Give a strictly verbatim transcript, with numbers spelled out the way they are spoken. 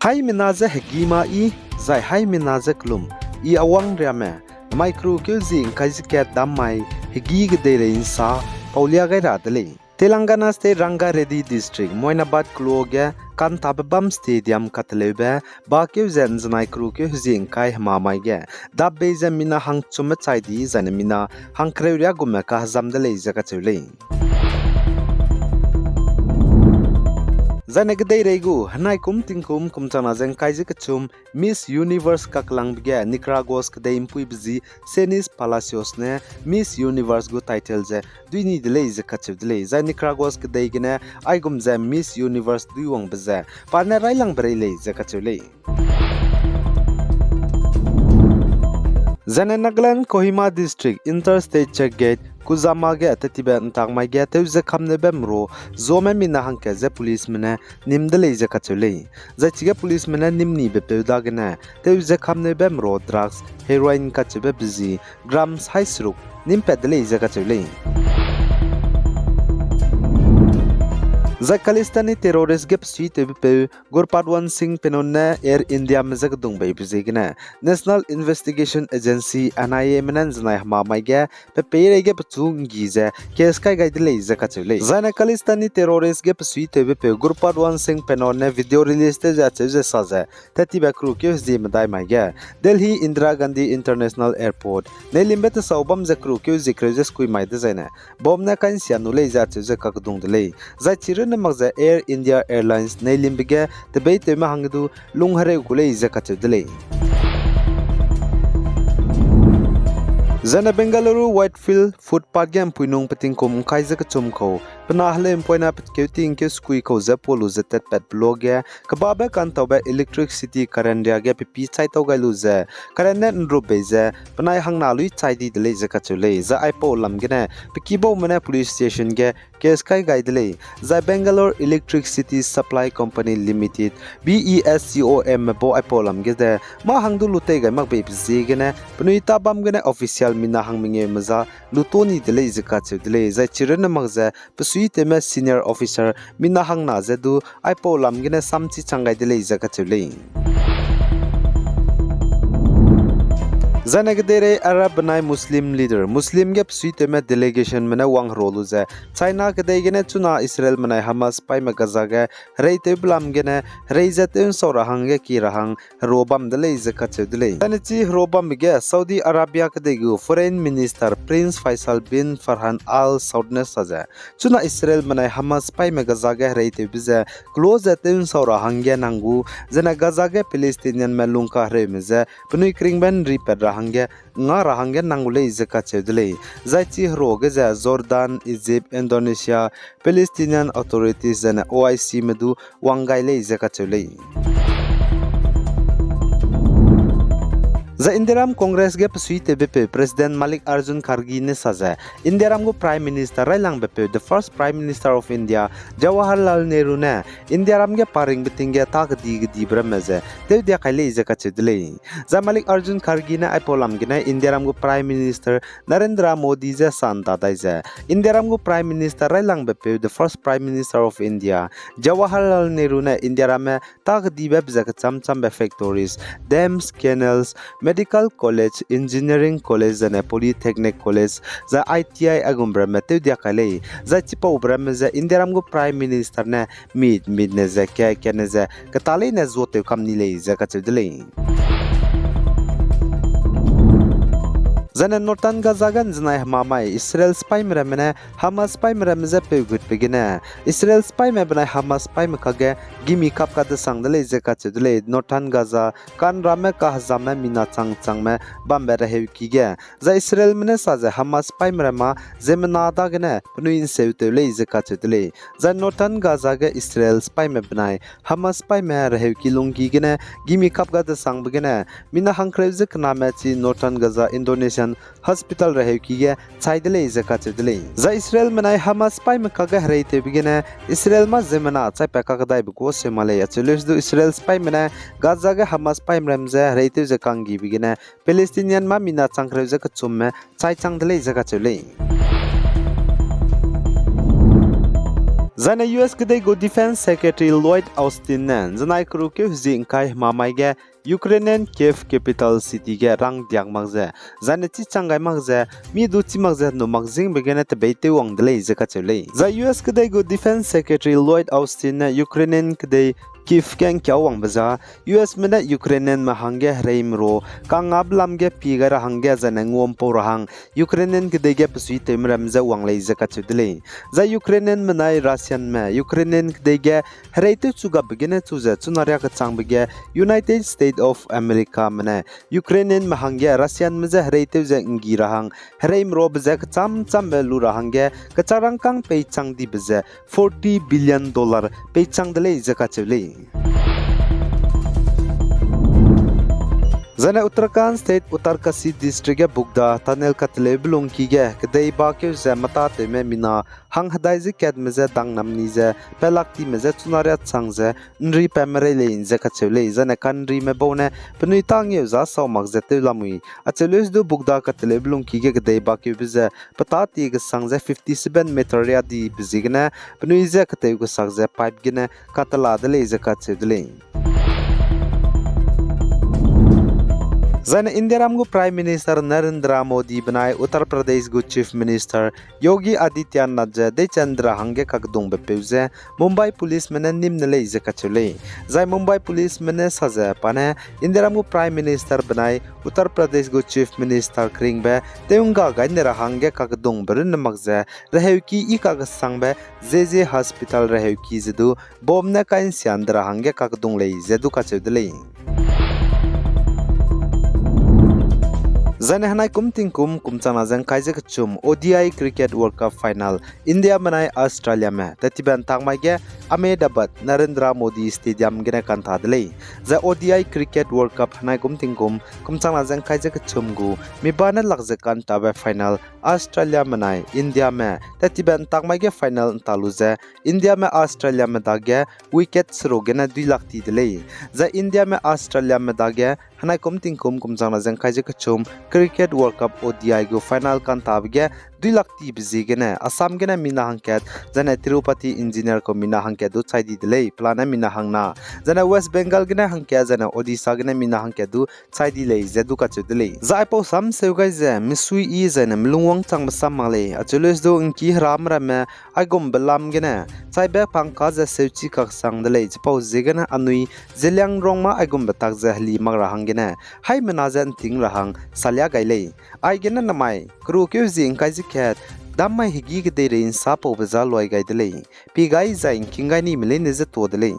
Haimena je hegî ma i, zai haimena je kelum i awang riame, mai kereu keu zie ’ngkai ze kat dam mai, hegî kedeirei ’nsa paulia gai ra de lei. Telangana State Rangareddy District, Moinabad keloa ge kantabe bam stadium kateleube, bakeu ze ’nzenai kereu keu hezie ’ngkai hema mai ge, dapbei ze mina hangchumme chai di, zaine mina hangkereu riâ gumme kahezam de lei ze kacheu lei. Zaine kedeirei gu, henai kum tingkum kum changna ze ’ngkai ze kechum Miss Universe kaklangbe ge Nicaragua kedei ’mpuibe zi Cenis Palacios ne Miss Universe gu title ze duini de lei ze kacheu de lei. Zai Nicaragua kedei gene aigum ze Miss Universe duiwangbe ze pa ne railangbe rei lei ze kacheu lei. Zaine Nagaland Kohima District Interstate Check Gate Kuzama ge tetibe ’ntak mai ge tew ze kamneube mero zome mina hangkat ze policeme ne nîm de lei ze kacheu lei. Zai chige policeme ne nîm nibepeu dagene tew ze kamneube mero drugs, heroin kacheube bezi grams hai seruk nîmpat de lei ze kacheu lei. Zai Khalistani terrorist ge pesuitewbepeu Gurpatwant Singh Pannun ne Air Indiame je kedungbeibe ziegene National Investigation Agency, N I Ame ne ’nzenai hema mai ge pe peireige pechu ’nggi ze case kai gai de lei ze kacheu lei. Zaine Khalistani terrorist ge pesuitewbepeu Gurpatwant Singh Pannun ne video release tew ze acheu ze sa ze, tetibe kereu keu hezie medai mai ge Delhi Indira Gandhi International Airport neilimbe tesau bam ze kereu keu hezie kereu ze sekui mai dezaine bomb ne kansia nu lei ze acheu ze kakdung de lei. Zai chirunne mak ze Air India Airlines neilimbe ge tebeitewme hangge du lunghereu gu lei ze kacheu de lei. Zaine Bengaluru Whitefield footpath ge ’mpuinung petingkum ’ngkai ze kechum kau, pe na heleu'mpoina petkeu tingkeu sekui kau ze pa lu ze tatpatbe luage, kebabe kantaube electricity current riage pepî chaitau gai lu ze, current ne ’nrupbei ze penai hangna lui chai di de lei ze kacheu lei. Zai aipau lam gene pe kibaume ne police station ge case kai gai de lei. Zai Bangalore Electricity Supply Company Limited, B E S C O M me bau aipau lam ge de mâ hang du lu tei gai makbeibe ziegene penui tabam gene official mina hang mengeume za lu to ni de lei ze kacheu de lei. Zai chirunne mak ze pesuitewme senior officer mina hangna ze du aipau lam gene samchi chang gai de lei ze kacheu lei. Zaine kedeirei Arab benai Muslim leader, Muslim ge pesuitewme delegationme ne wangherua lu ze, China kedei gene chuna Israelme nai Hamas sipaîme Gaza ge hereitewbe lam gene herei ze tew ’nsau ra hangge ki ra hang herua bam de lei ze kacheu de lei. Zaine chi herua bambe ge Saudi Arabia kedei gu Foreign Minister Prince Faisal bin Farhan Al Saud ne sa ze, chuna Israelme nai Hamas sipaîme Gaza ge hereitewbe ze kelo ze tew ’nsau ra hangge nang gu, zene Gaza ge Palestinianme lungkahereume ze penui keringbe ’nripat ra hangge nga ra hangge nang gu lei ze kacheu de lei. Zai chi herua ge ze Jordan, Egypt, Indonesia, Palestinian Authorities zene O I Cme du wang gai lei ze kacheu lei. Zai Indiaram Congress ge pesuitewbepeu President Mallikarjun Kharge ne sa ze, Indiaram gu Prime Minister railangbe peu, the first Prime Minister of India, Jawaharlal Nehru ne Indiaram ge paringbe ting ge tâ kedi kedibe ramme ze tewdia kai lei ze kacheu de lei. Zai Mallikarjun Kharge ne aipau lam gene Indiaram gu Prime Minister Narendra Modi je sa ’nda dai ze, Indiaram gu Prime Minister railangbe peu, the first Prime Minister of India, Jawaharlal Nehru ne Indiaramme tâ kedibe pe ze kechâm-châmbe factories, dams, canals, medical college, engineering college zene polytechnic college, zai I T I aigumbe ramme tewdia kai lei. Zai chipaube ramme ze Indiaram gu Prime Minister ne mit-mitne ze ka-kane ze keta leine zuatew kam ni lei ze kacheu de lei. Zaine Northern Gaza ge ’nzenai hemamai Israel sipaîme ramme ne Hamas sipaîme ramme je peugutbe gene, Israel sipaîme benai Hamas sipaîme kakge gimi kap kadesang de lei ze kacheu de lei. Northern Gaza ka'nramme kahezamme mina chang-changme bambe reheuki ge, zai Israelme ne sa ze Hamas sipaîme ramme ziemmena dagene penui ’nseutew lei ze kacheu de lei. Zai Northern Gaza ge Israel sipaîme benai Hamas sipaîme reheuki lungki gene gimi kap kadesangbe gene, mina hangkereu ze kename chi Northern Gaza Indonesian hospital reheuki ge chai de lei ze kacheu de lei. Zai Israelme nai Hamas sipaîme kakge hereitewbe gene, Israel mâ ziemmena chaipat kakdaibe kuâ seu ma lei. Acheu leu du Israel sipaîme ne Gaza ge Hamas sipaîme ram ze hereitew ze kanggibe gene, Palestinian mâ mina changkereu ze kechumme chai chang de lei ze kacheu lei. Zaine U S kedei gu Defense Secretary Lloyd Austin ne ’nzenai kerukeu hezie ’ngkai hemamai ge Ukrainian Kyiv capital city ge rangdiak mak ze, zaine chichang gai mak ze, mi du chî mak ze nu mak zingbe gene tebeitew wang de lei ze kacheu lei. Zai U S kedei gu Defense Secretary Lloyd Austin ne Ukrainian kedei Kyiv ge ’ngkiau wangbe za, U S me ne Ukrainianme hangge hereimeru kangngâbe lam ge pie gai ra hangge zaine nguampau ra hang Ukrainian kedei ge besuitewme ramme je wang lei ze kacheu de lei. Zai Ukrainianme nai Russianme Ukrainian kedei ge hereitew chu gabe gene chu ze chuna riâ kechangbe ge United States of Americame ne Ukrainianme hangge Russianme je hereitew ze ’nggi ra hang hereimeruabe ze kechâm châmbe lu ra hangge kecharangkâng peichang dibe ze forty billion dollar peichang de lei ze kacheu lei. Zaine Uttarakhand State Uttarkashi District ge Bugda tunnel kateleube lungki ge kedei bakeu ze metâtewme mina hang hedai ze katme je dangnam ni ze pelak time je chuna riâ chang ze ’nri patme rei lei ze kacheu lei. Zaine ka'nrime bau ne penui tâ ngeu za sau mak ze tew lamui. Acheu leu ze du Bugda kateleube lungki ge kedei bakeube ze petâ tie kesang ze fifty seven meter riâ dibe ziegene penui je ketew kesak ze pipe gene katela de lei ze kacheu de lei. Zaine Indiaram gu Prime Minister Narendra Modi benai Uttar Pradesh gu Chief Minister Yogi Adityanath je deichande ra hangge kakdungbe peu ze Mumbai Policeme ne nîm ne lei ze kacheu lei. Zai Mumbai Policeme ne sa ze pa ne Indiaram gu Prime Minister benai Uttar Pradesh gu Chief Minister keringbe tew'ngga gai ne ra hangge kakdungbe runne mak ze reheuki i kakesangbe J J Hospital reheuki ze du bomb ne kai'nsiande ra hangge kakdung lei ze du kacheu de lei. Zaine henai kum tingkum kum changna ze ’ngkai ze kechum O D I Cricket World Cup final Indiame nai Australiame tattibe ’ntak mai ge Ahmedabad Narendra Modi Stadium gene kanta de lei. Zai O D I Cricket World Cup henai kum tingkum kum changna ze ’ngkai ze kechum gu mi ba ne lak ze kantabe final Australiame nai Indiame tattibe ’ntak mai ge final ’nta lu ze Indiame Australiame dage wicket seruk gene dui lak ti de lei. Zai Indiame Australiame dage henai kum tingkum kum changna ze ’ngkai ze kechum Cricket World Cup O D I gu final kantabe ge dui lak tibe ziegene Assam gene mina hangkat, zaine Tirupati Engineer kau mina hangkat du chai di de lei, pelane mina hangna. Zaine West Bengal gene hangkat, zaine Odisha gene mina hangkat du chai di lei ze du kacheu de lei. Zai aipau sam seu gai ze misui i zaine melungwang changbe sam mak lei, acheu leu ze du ’ngki herame ramme aigumbe lam gene chaibe pangka ze seuchi kaksang de lei, chipau ziegene anui Zeliangrong ma aigumbe tak ze heli mak ra hanggene haimena ze ’nting ra hang salia gai lei. Aigene namai kerukeu zie ’ngkai ze kat, dam mai hegî kedeirei ’nsapaube za luai gai de lei. Pie gai zai ’ngking gai nime leine ze tuâ de lei.